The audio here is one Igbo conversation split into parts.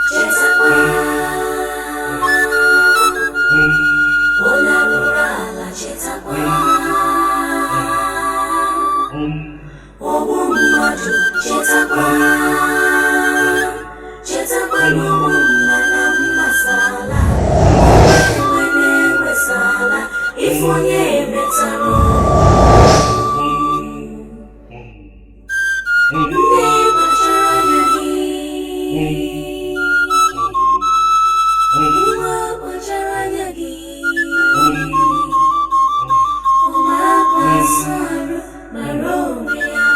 Chetakwa onye arụrụ ala, chetakwa ogbu mmadụ, chetakwa, chetakwa n'ogbu mma na mmasala enwe na-enwesala ife onye metara. Nne, kpachara anya gị. Nwa, kpachara anya gị. Ụmụaka arụ mara onwe ya,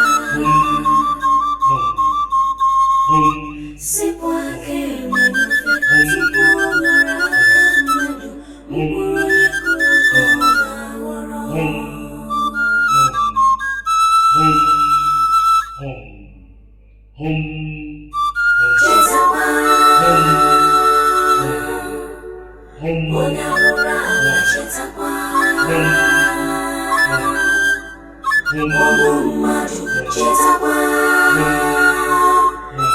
sipụ aka enwe n'ofe tupu ọ ghọrọ aka mmadụ. Mkpụrụ onye kụrụ ka ọ ga-aghọrọ. Chetakwa onye arụrụ ala, chetakwa ogbu mmadụ, chetakwa,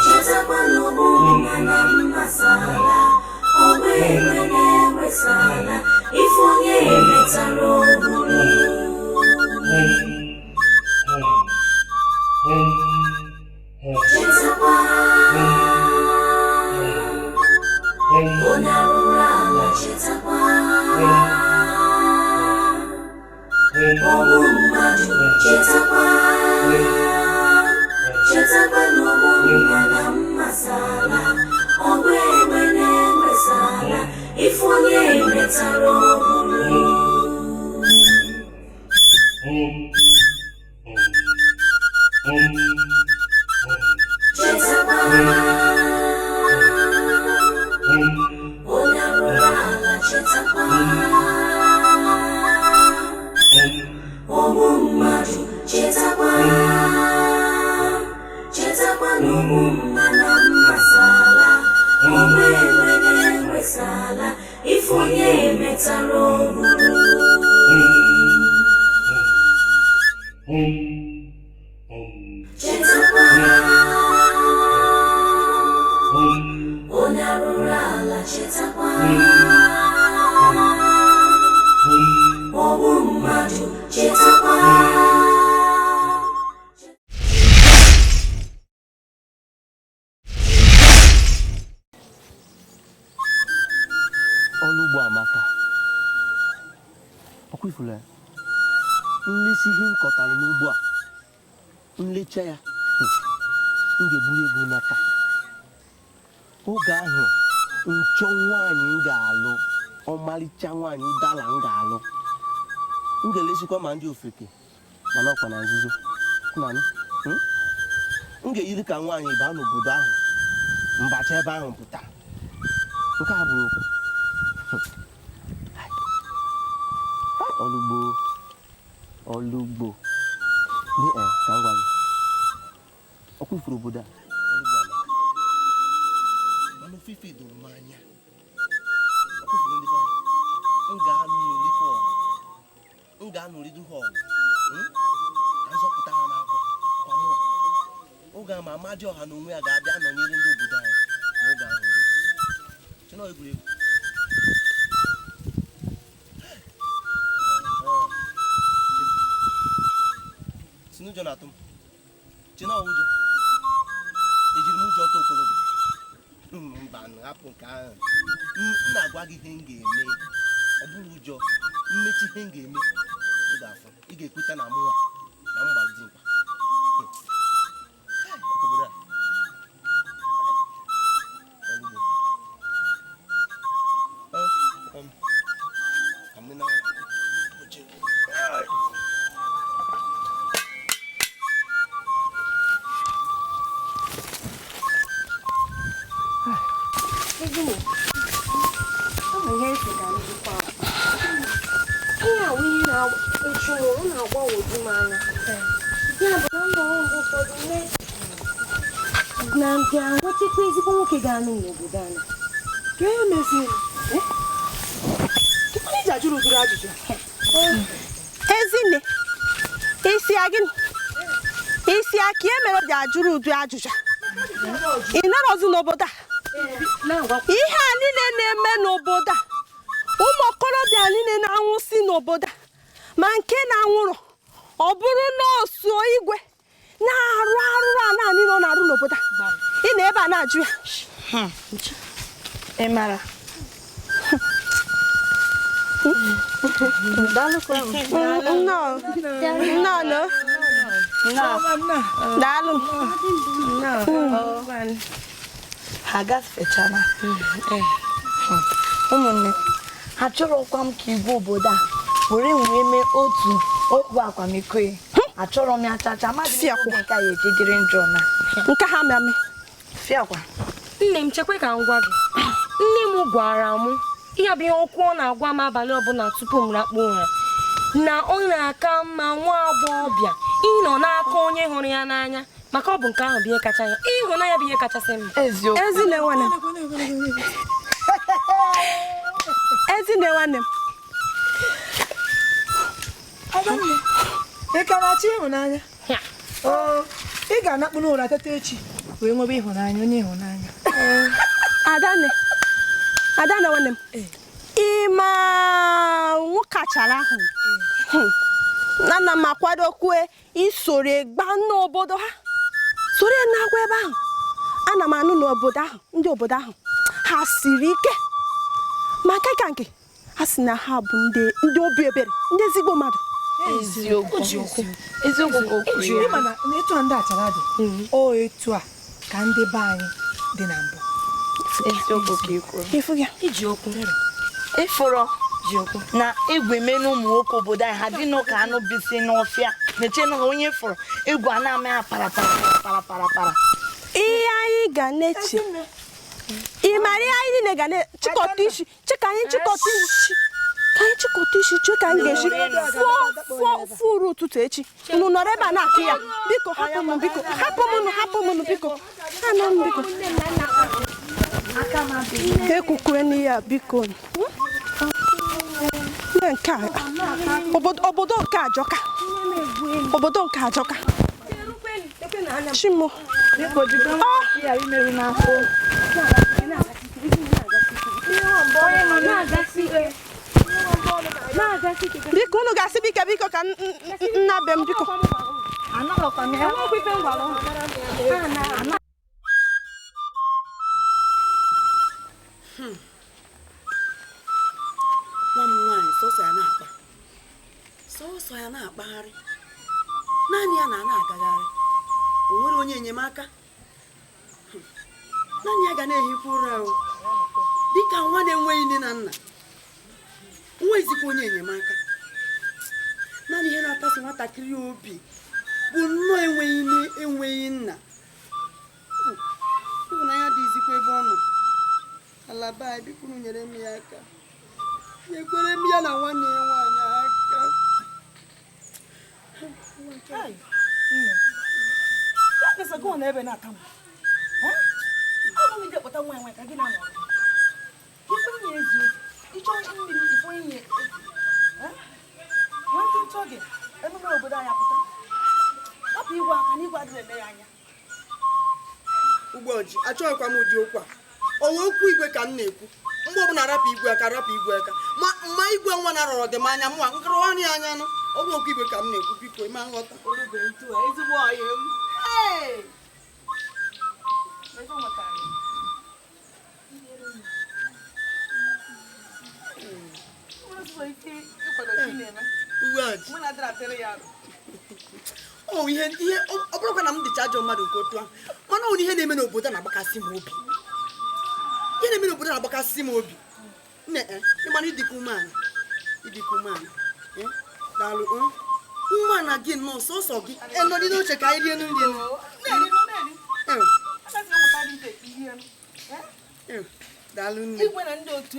chetakwa na ogbu mma na mmasala ọgba enwe na-enwesala ife onye metara ogburu. Chetakwa onye arụrụ ala, chetakwa ogbu mmadụ, chetakwa, chetakwa na ogbu mma na mmasala ọgba egbe na-enwesala ife onye metara ogburu. Chetakwa onye arụrụ ala, chetakwa ogbu mmadụ, chetakwa, chetakwa na ogbu mma na mmasala ọgba egbe na-enwesala ife onye metara ogburu. Chetakwa onye arụrụ ala, chetakwa ogbu mmadụ, chetakwa. Ọrụ ugbo amaka. Ọkwa ifuru ya nlesi ihe m kọtara n'ugbo a, nlecha ya, m ga-eburu ego nata. Oge ahụ nchọ nwaanyị m ga-alụ, ọmalịcha nwaanyị ụdala m ga-alụ, m ga-elesikwa ma ndị ofeke, mana ọkwa na nzuzo. Kwụnanụ, M ga-eyiri ka nwaanyị baa n'obodo ahụ, mbacha ebe ahụ pụta. Nke a bụrụ okwu. Ọlụgbo, ọlụgbo ní ẹ ka m gwa gị, ọkwa ifuru obodo a, ọlụgbo amaka, mana ofufe doro m anya. Ọkwa ifuru ndị be anyị, m ga-anụrịkwa ọgụ, m ga-anụrịdo ha ọgụ, Ka nzọpụta ha n'akọ kwa mụnwa. Oge a ma Amadioha na onwe ya ga-abịa nọnyere ndị obodo anyị ma oge ahụ ruo. Chinọ egwuregwu. Si n'ụjọ na-atụ m, chinọ ụjọ ejiri m ụjọ ọtọ okolobịa. Mba, hapụ nke ahụ. M na-agwa gị ihe m ga-eme, ọ bụrụ ụjọ mmechi ihe m ga-eme, ị ga-afụ, ị ga-ekweta na mụnwa na m gbara dimkpa. Obodo a, ọlụgbo. Ka m nene oche. Ezinne, ọ bụ ihe ntị ka m jikwa ihe a wụ ihe na-echu m, ọ na-agbagwoju m anya. Ya bụ na m nọrọ mgbe ụfọdụ mee na m ga-enwetakwa ezigbo nwoke ga-anụ m n'obodo anyị. Ka e meziri? Kekwana iji ajụrụ ụdịrị ajụjụ? Ezinne, isi ya gịnị? Isi ya ka e mere o ji ajụrụ ụdị ajụjụ a? Ị nọrọzi n'obodo a? Ihe a niile na-eme n'obodo a, ụmụ okorobịa niile na-anwụsị n'obodo a, ma nke na-anwụrụ ọ bụrụ na o so igwe na-arụ arụrụ a niile ọ na-arụ n'obodo a, ị na ebe a na-ajụ ya. Ị mara? Nnọọ, nnọọ, daalụ. Ha gafechara. Ụmụnne, achọrọkwa m ka igwe obodo a were wee mee otu okwu akwamiko ya. Achọrọ m ya chacha, mmadụ Fiakwa. oge nke a ya ejidere njọ na. Nke ha mịamị. Fiakwa. Nne m, chekwa ka m gwa gị. Nne m gwara m ihe bụ ihe okwu ọ na-agwa m abalị ọbụla tupu m rakpuo ụra, na ọ na-aka mma nwa agbọghọbịa ịnọ n'aka onye hụrụ ya n'anya, maka ọ bụ nke ahụ bụ ihe kacha ya, ịhụnanya bụ ihe kachasị mma. Eziokwu. Ezinne nwanne m. Ezinne nwanne m. Adanne, ị ka na-achọ ịhụnanya? Ya. Oo, ị ga-anakpu n'ụra teta echi wee nwebe ịhụnanya, onye ịhụnanya. Adanne, Adanne nwanne m. Ị ma nwoke achara ahụ? Nana m akwadokwe isoro gba n'obodo ha, soro ya na-agwa ebe ahụ. Ana m anụ n'obodo ahụ, ndị obodo ahụ ha siri ike, ma nke ka nke ha si na ha bụ ndị obi ebere, ndị ezigbo mmadụ. Eziokwu. Eziokwu ka o kwuru ya. Ị ma na etu a ndị achara dị, o etu a ka ndị be anyị dị na mbụ. Eziokwu ka i kwuru. Ịfụ ya? Iji okwu. Ịfụrọ na egwu eme na ụmụ nwoke obodo anyị ha dị n'ụka anụ bisi n'ọfịa na-eche na onye fụrụ egwu a na-ama ya para para para para para. Ihe anyị ga na-eche, ị mara ihe anyị niile ga na-chịkọta isi, chịka anyị chịkọta isi, ka anyị chịkọta isi, chee ka anyị ga-esi fụọ fụrụ ụtụtụ echi. Unu nọrọ ebe a na-akụ ya, biko hapụ m, biko hapụ m, hapụ m, biko anọ m, biko ekwukwe n'ihe a, biko. Nne nke a, obodo nke ajọka, obodo nke ajọka. Chimo. Biko jide ya imerụ n'afọ. Biko unu ga-asị biko biko ka nna be m biko. Nwa m nwaanyị sọsọ ya na-akpa, sọsọ ya na-akpagharị, naanị ya na-agagharị, o nwere onye enyemaka, naanị ya ga na-ehikwa ụra o, dịka nwa na-enweghị nne na nna, nweghịzikwa onye enyemaka. Naanị ihe na-atasi nwatakịrị obi bụ nnọọ enweghị nne, enweghị nna. Ịhụnanya dịzikwa ebe ọ nọ. Ala be anyị, biko unu nyere m ya aka, nyekwere m ya na nwanne ya nwaanyị aka. Ugboji, achọghịkwa m ụdị okwu a. Ọwa okwu igwe ka m na-ekwu. Mgbe ọbụla rapụ igwe aka, rapụ igwe aka. Ma mma igwe nwa na-arọrọ dị m anya, mụnwa nkọrọ ya anya nụ. Ọ bụ okwu igwe ka m na-ekwu, biko ịma nghọta. Ugboji. Ọ ihe ọ bụrụkwa na m dịcha ajọ mmadụ nke otu ahụ, mana ọ ihe na-eme n'obodo na-agbakasị m obi. Ihe na-eme n'obodo na-agbakasị m obi. Nne, ịmara ịdịka umeala, ịdịka umeala. Daalụ, nwa na gị nnọọ sọsọ gị. Nọdị n'oche ka anyị rie nri. Daalụ nne. Igwe na ndị otu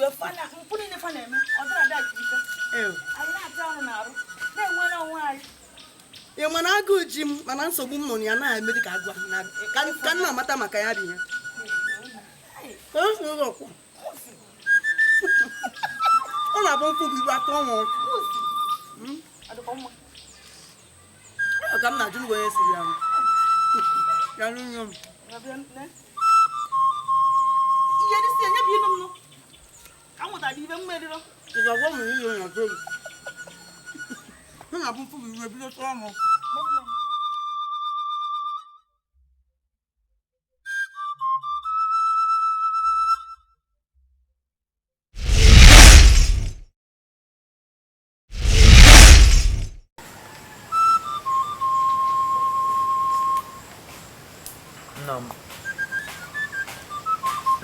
mpụ niile fa na-eme, ọ dịrị ada ife. Anyị na-ata ọnụ n'arụ, na-enwere onwe anyị. Ị mana agụụ ji m, mana nsogbu m nọ na ya na-eme dị ka agụ ahụ na-abịa. Ka m na-amata maka ya bụ ihe. Ọ Na-abụ mfụ gị iwe atọ ọnwụ. Ka m na-ajụ ngwa onye siri ya. Ya n'unyo m. Ihe dị si enye bụ inu m nụ. Ka m nwetara ibe m meriro. Ị ga-agwa m ihe na tebụl. M na-abụ mfụ gị iwe bido tụọ m.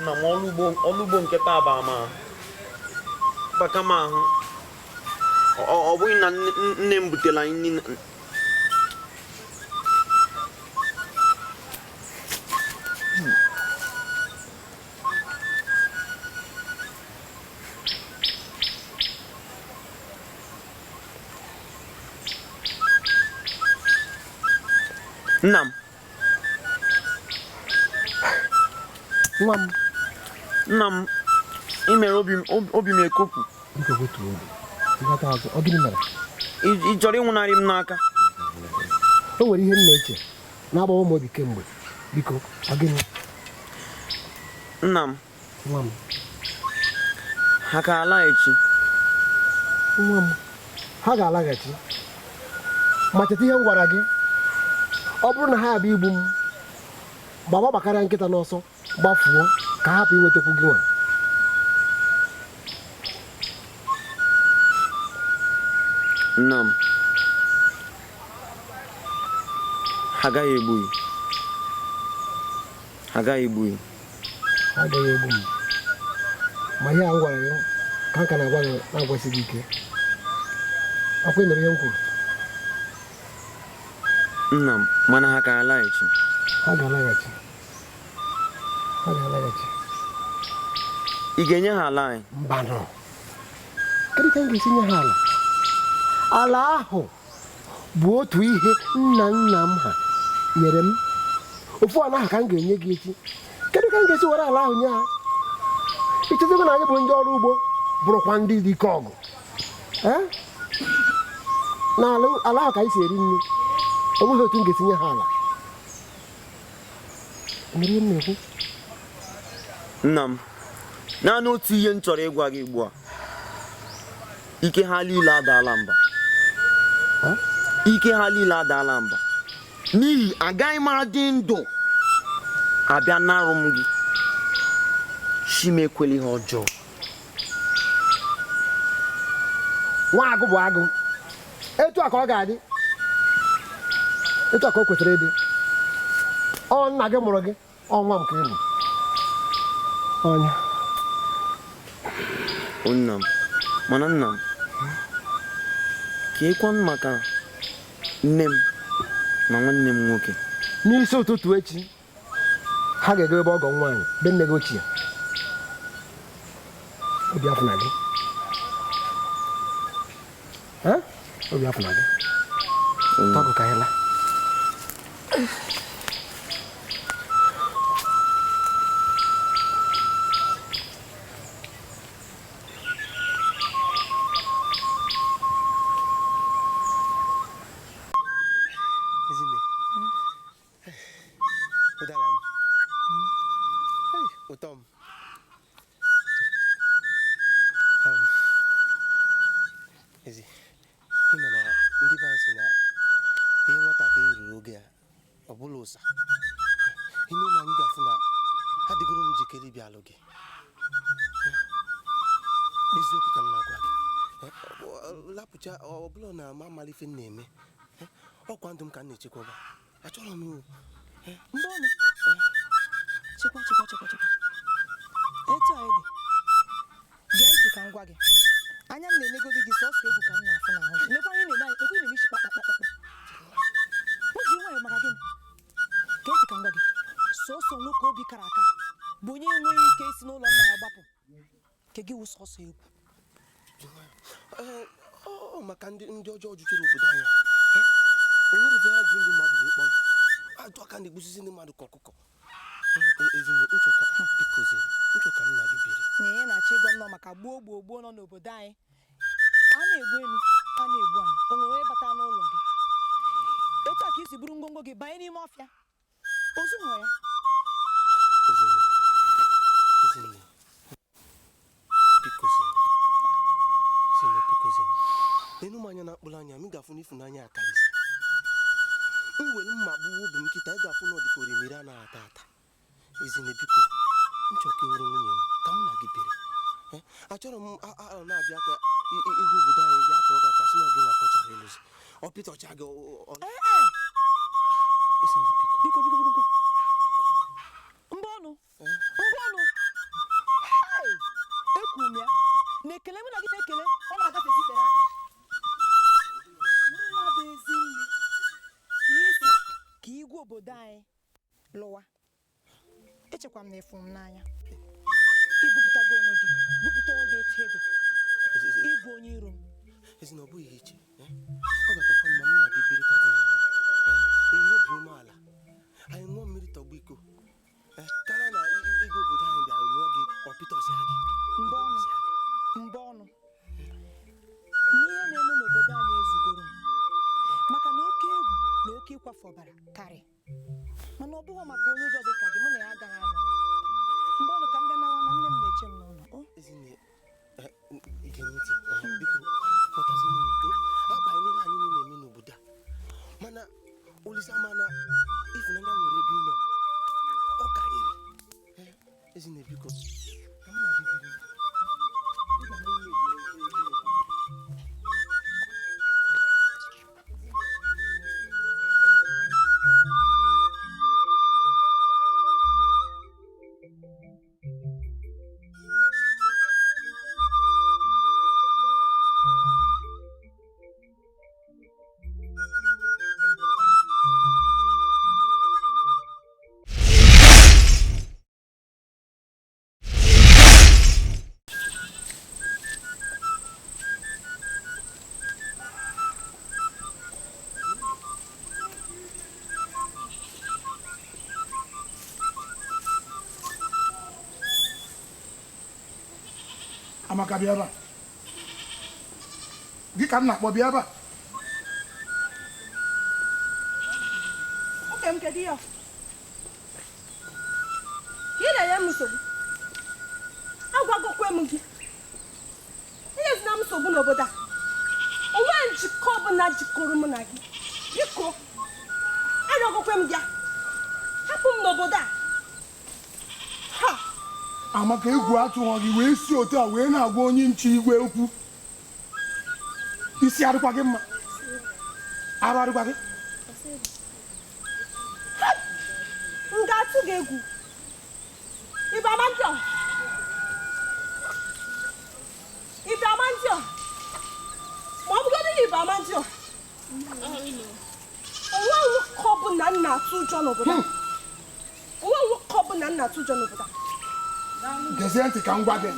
Nna m ọrụ ugbo nke taa bụ ama baka m ahụ ọ bụghị na nne m butere anyị nri. Nna m, nwa m, nna m, ị mere obi m ekopụ. Ị chọrọ ịnwụnarị m n'aka? O nwere ihe m na-eche na-agbawa m obi kemgbe. Biko, ọ gịnị? Nna m, nwa m, ha ga-alaghachi? Nwa m, ha ga-alaghachi. Ma cheta ihe m gwara gị, ọ bụrụ na ha abịa igbu m, gbaba gbakarịa nkịta n'ọsọ, gbafuo ka hapụ inwetakwu gị nwa. Nna m, ha agaghị egbu gị. Ha agaghị egbu gị. Ha agaghị egbu m. Ma ihe a m gwara gị ka m ka na-agwa gị na-agwasị gị ike. Ọkwa ị nụrụ ihe m kwuru? Nna m, mana ha ga-alaghachi. Ha ga-alaghachi. Ha ga-alaghachi. Ị ga-enye ha ala anyị? Mba nọ. Kedu ka m ga-esi nye ha ala? Ala ahụ bụ otu ihe nna nna m ha nyere m. Ofu ala ahụ ka m ga-enye gị echi. Kedu ka m ga-esi were ala ahụ nye ha? Ichezikwa na anyị bụ ndị ọrụ ugbo bụrụkwa ndị dị ike ọgụ. Na ala ahụ ka anyị si eri nri. O nweghị otu m ga-esi nye ha ala. Mere ihe m na-ekwu? Nna m, naanị otu ihe m chọrọ ịgwa gị ugbu a. Ike ha niile adaala mba. Ike ha niile adaala mba. N'ihi agaghị m adị ndụ abịa narụ m gị. Chi m ekwela ihe ọjọọ. Nwa agụ bụ agụ. Etu a ka ọ ga-adị. Etu a ka o kwesịrị ịdị. Ọ nna gị mụrụ gị, ọ nwa m ka ị bụ. Ọnya. Nna m, mana nna m, ka ịkwa maka nne m na nwanne m nwoke. N'isi ụtụtụ echi, ha ga-ego ebe ọgọ nwaanyị be nne gị ochie. Obi afọ na gị. Obi afọ na gị. Tọgụ ka anyị laa. Ọkwa ndụ m ka m na-echekwaba. Achọrọ m iwu. Mgbe ọnụ. Chekwa chekwa chekwa chekwa. Etu anyị dị. Gee ntị ka m gwa gị. Anya m na-elegodi gị sọsọ egwu ka m na-afụ n'ahụ gị. Lekwa anyị na-ele anyị, ekwe na-eme isi kpakpakpakpa. M ji nwayọọ maka gịnị? Gee ntị ka m gwa gị. Sọsọ nwoke obi kara aka bụ onye enweghị ike isi n'ụlọ nna ya gbapụ. Nke gị wụ sọsọ egwu. Ọ maka ndị ọjọọ jutere obodo anyị. O nwere ife ha ji ndụ mmadụ wee kpọrọ. Ajọ aka na-egbusisi ndị mmadụ ka ọkụkọ. Ezinne, nchọka bikozi, nchọka m na gị biri. Nye na-achọ ịgwa m nọ maka gboo gboo gboo nọ n'obodo anyị. Na-egbu elu, a na-egbu ala, o nwere onye bata n'ụlọ gị? Etu a ka isi buru ngwongwo gị banye n'ime ọfịa, ozu hụrụ ya. Ezinne, Ezinne, biko zinne, Ezinne, biko zinne. Lenu m anya na mkpụrụ anya m, ị ga-afụ na ịfụnanya akarịsị. M were mma gbuwa obi m kịta, ị ga-afụ na ọ dịka orimiri a na-ata ata. Ezinne, biko, m chọrọ ka ị were nwunye m ka mụ na gị biri. Achọrọ m a na-abịa ka igwe obodo anyị bịa tọọ gị aka sị na ọ gị nwa ka ọ chọrọ ịlụzi. Ọ pịtọcha gị. Ezinne, biko. Biko, biko, biko, biko. Mbọ ọnụ. Mbọ ọnụ. Hey! Ekwuru m ya na ekele mụ na gị na-ekele, ọ na-agafezi ikpere aka. Mụnwa bụ Ezinne ka isi ka igwe obodo anyị lụwa. Echekwa m na ịfụ m n'anya. Ibupụtago onwe gị, bupụta onwe gị etu ị dị. Ịbụ onye iro m. Ezinne, ọ bụghị ihe iche. Ọ ga-akakwa mma m na gị biri ka di na nwunye. Enwe obi umeala, anyị ṅụọ mmiri tọgbọ iko, karịa na igwe obodo anyị bịara lụọ gị, ọ pịtọsịa gị. Mbọ ọnụ. Mbọ ọnụ. N'ihe na-eme n'obodo anyị ezugoro m, maka na oke egwu na oke ịkwafu ọbara karị. Mana ọ bụghị maka onye ụjọ dị ka gị, mụ na ya agaghị anọ. Mbọ ọnụ, ka m bịa nawa na nne m na-eche m n'ụlọ. O? Ezinne, gee ntị, biko, ghọtazinụ m, akpaghị n'ihe anyị niile na-eme n'obodo a, mana Olisa, mana ịfụnanya nwere ebe ị nọ, ọ karịrị. Ezinne, biko, ka mụ na gị biri. Ị ga na-enwe ebe. Amaka, bịa ebe a. Gị ka m na-akpọ, bịa ebe a. Oke m, kedu ihe? Ka ị na-enye m nsogbu? Agwagokwe m gị, enyezina m nsogbu n'obodo a. Onwe njikọ ọbụla jikọrọ mụ na gị. Biko, arịọgokwe m gị, hapụ m n'obodo a. Ha! Amaka, egwu atụghọ gị wee si otu a wee na-agwa onye nche igwe okwu? Isi adịkwa gị mma? Arụ adịkwa gị? M ga-atụ gị egwu? Ibe ama ndị ọ, ibe ama ndị ọ, ma ọ bụgodị na ibe ama ndị ọ, onwe nwoke ọbụla m na-atụ ụjọ n'obodo a. Onwe nwoke ọbụla m na-atụ ụjọ n'obodo a. Gezie ntị ka m gwa gị,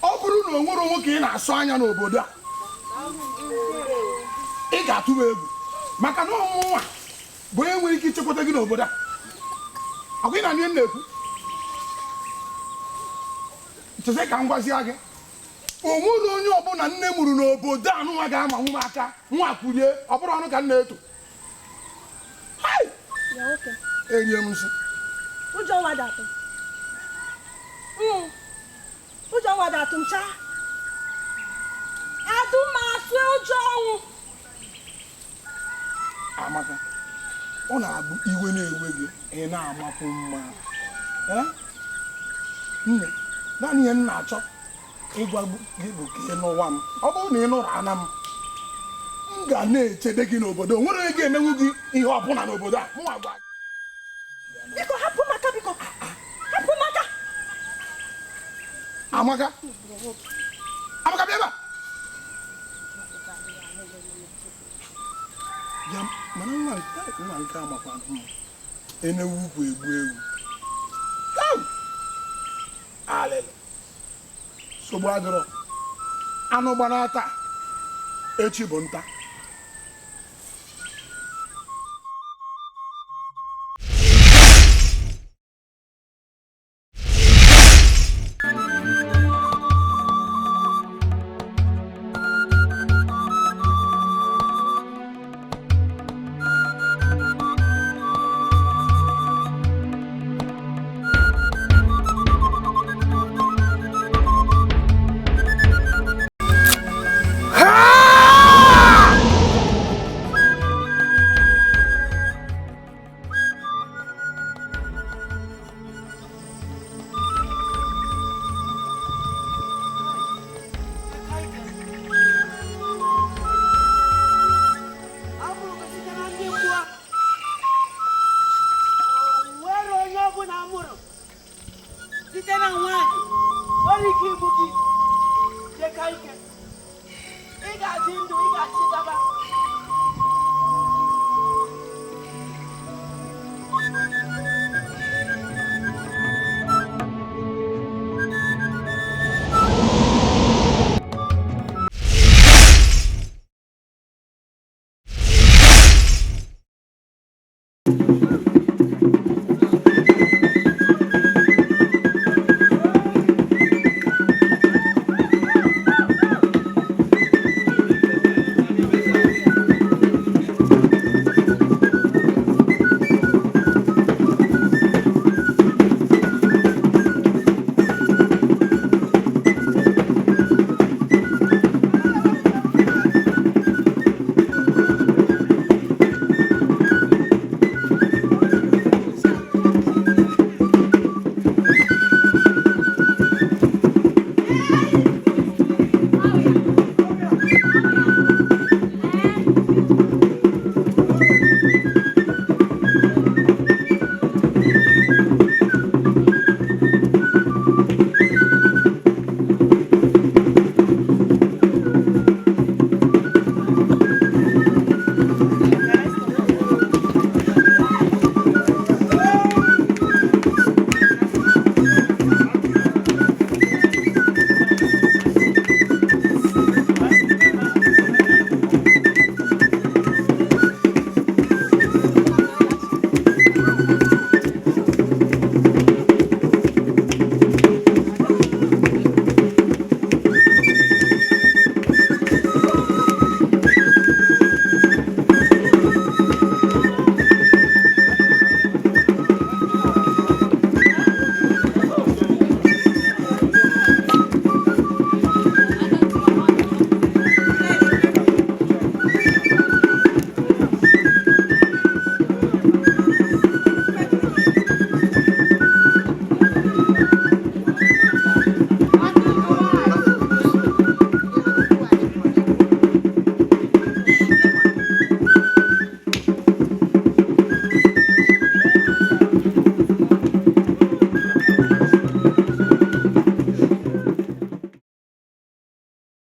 ọ bụrụ na o nwere nwoke ị na-asụ anya n'obodo a, ị ga-atụ m egwu, maka na ọmụnwa bụ onye nwere ike ichekwata gị n'obodo a. Ọgụ ị na ihe m na-ekwu, cheze ka m gwazie gị, o nwere onye ọbụla nne mụrụ n'obodo a nwa ga-amanwu m aka nwa kwulie. Ọ bụrụ ọnụ ka m na-eto. Hai! Ya nwoke. Erie m nsị. Ụjọ nwa dị atụ m. Ụjọ nwa dị atụ m chaa. Adụ m atụ ụjọ ọnwụ. Amaka, ọ na-abụ iwe na-ewe gị, ị na-amakwu mma. Ee? Nne, naanị ihe m na-achọ ịgwa gị bụ ka ị nụwa m. Ọ bụrụ na ị nụrụ ana m, m ga na-echebe gị n'obodo. O nwere onye ga-emenwu gị ihe ọbụla n'obodo a. Mụnwa gwa gị. Biko, hapụ m aka, biko hapụ m aka. Amaka, Amaka, bịa ebe a. Bịa, mana nwa nke amakwa mma. Enewu ukwu egbu ewu. Au! Alịlị sogbu adịrọ anụ gbara taa, echi bụ nta. Nwere ike igbu gị. Jeka ike.